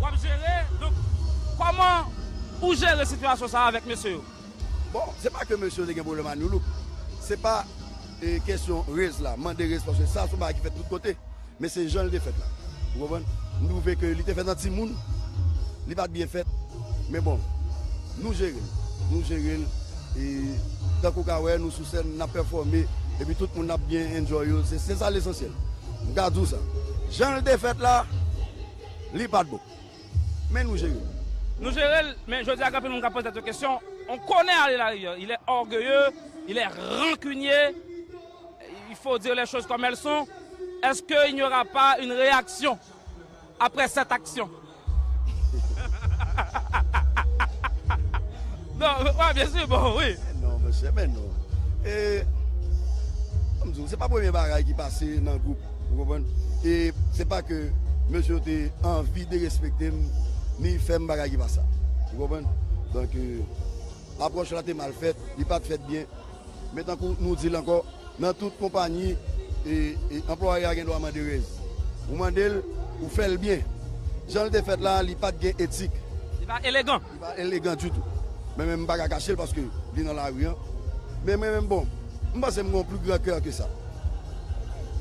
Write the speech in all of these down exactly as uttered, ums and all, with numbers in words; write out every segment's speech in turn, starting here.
W ap jere, donk, kòman ou jere sitiyasyon sa a avèk mesye yo? Bon, se pa ke mesye yo te gen pwoblèm a New Look. Se pa, e, kesyon rez la, mande rez, paske sa se yon bagay ki fèt tout kote. Men se jan l te fèt la. Ou konprann? M twouve ke li te fèt an timoun, li pa t byen fèt. Men bon, nou jere l. Nou jere l. E tankou w ka wè, nou sou sèn, n ap pèfòme. Epi tout moun ap byen enjoy yo. Se, se sa lesansyèl. M ka di w sa. Jan l te fèt la, li pa t bon. Men nou jere l. Nou jere l, men jodi a, gen anpil moun k ap poze tèt yo kesyon. On connaît Allé Larivère. Il est orgueilleux, il est rancunier. Il faut dire les choses comme elles sont. Est-ce qu'il n'y aura pas une réaction après cette action? Non, ouais, bien sûr, bon, oui. Non, mesye, men non. E, m di w, se pa premye bagay ki pase nan gwoup, ou konprann? E se pa ke mesye yo te anvi derespekte m, ni fè m bagay ki pa sa. Ou konprann? Donk, e, apwòch la te mal fèt, li pa t fèt byen. Men tankou nou di l ankò, nan tout konpayi, e, e, anplwaye a gen dwa mande rez. Ou mande l, ou fè l byen. Jan l te fèt la, li pa t gen etik. Li pa elegan. Li pa elegan ditou. Men, men m pa ka kache l paske li nan lari an. Men mwen menm, bon, m panse m gen yon pli gran kè ke sa.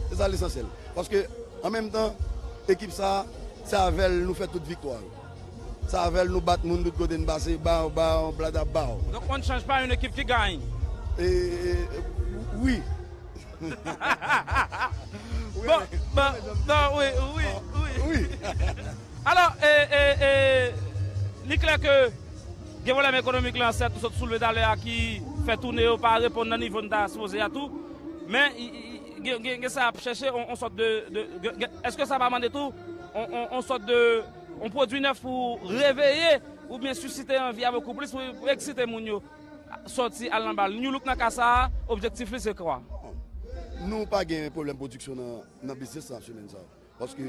Se sa lesansyèl. Paske, an menm tan, ekip sa, se avè l nou fè tout viktwa yo. Se avè l nou bat moun tout kote n pase, baw, baw, blada, baw. Donc on ne change pas une équipe qui gagne. E, e, e, wi. Bon, bon, bon, wi, wi, wi. Wi. Alò, e, e, e, li klè ke gen pwoblèm ekonomik lan, sèt, ou sot soulve talè a, ki fè toune yo pa reponn nan nivo n ta sipoze a tou. Men, i, i, i, gen, gen, gen sa ap chèche, on, on sòt de, de, de, de, èske sa pa mande tou on, on, on sòt de, on pwodui nèf pou reveye oubyen sisite anvi a bokou plis, pou, pou eksite moun yo sòti al nan bal? New Look nan ka sa a, objektif li se kwa? Nou pa gen pwoblèm pwodiksyon nan, nan biznis lan, semèn sa a. Paske,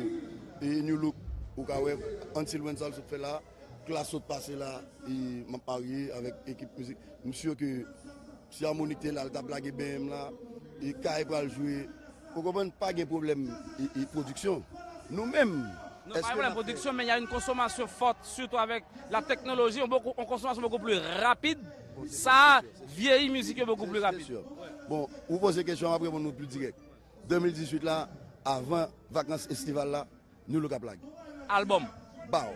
e, New Look, ou ka wè, Until When sa l sot fè la, Klass sot pase la, e, m ap marye avèk ekip mizik. M si ke si Harmonik te la, l t ap lage B M la, e, Kay pral jwe. Ou konprann, pa gen pwoblèm, e, e, pwodiksyon. Nou menm, non, pa gen pwoblèm pwodiksyon, men y a une consommation forte, surtout avec la technologie, on, beaucoup, on consommation beaucoup plus rapide. Sa vyeyi mizik yo beaucoup plus rapide. Bon, ou poze kesyon, m ap reponn ou pli dirèk. De mil dizuit la, avan vakans estival la, New Look ap lage. Album. Baw.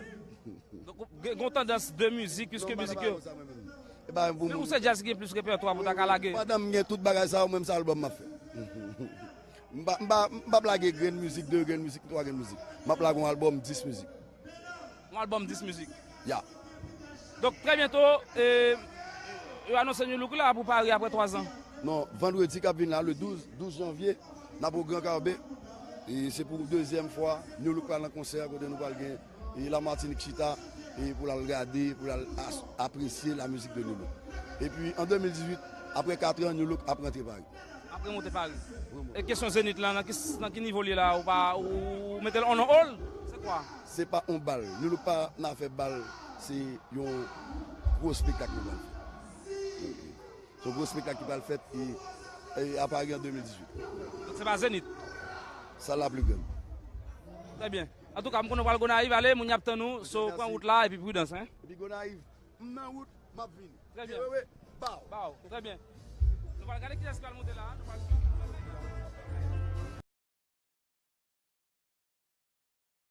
Donk, gen, gen tandans de mizik, piske mizik yo. E pa pou mwen. Men ou se djaz ki gen plis repètwa pou ta ka lage. Pandan m gen tout bagay sa yo, mwen, se album m ap fè. M pa, m pa, m p ap lage grenn mizik, de grenn mizik, twa grenn mizik. M ap lage yon album dis mizik. Yon album dis mizik. Ya. Donk, trè byento, e, yo anonse New Look la pou Paris apre twa zan. Non, vandredi k ap vin la, le douz, douz janvye, n ap o Gran Kabe. E se pou dezyèm fwa, New Look pral nan konsè kote nou pral gen, e, Lamatinik chita, e pou l al gade, pou l al as-, apresye la mizik de New Look. Epi, an de mil dizuit, apre kat an, New Look ap rantre Paris. Apre monte Paris. Wi, mwen. E kesyon Zenith lan, nan ki, nan ki nivo l ye la? Ou pa, ou mete l on hold? Se kwa? Se pa on bal. New Look pa nan afè bal. Se yon gwo espektak nou pral fè. Se yon gwo espektak ki pral fèt e, e a Paris an de mil dizuit. Donk se pa Zenith? Salle la plus grande. Trè byen. Antouka, m konnen w pral Gonayiv, ale, moun y ap tann ou, so pran wout la, epi pridans, en. Epi Gonayiv, m nan wout, m ap vini. Trè byen. Wi, wi, wi. Baw. Baw, trè byen. Nou pral gade kiyès ki pral monte la, nou pral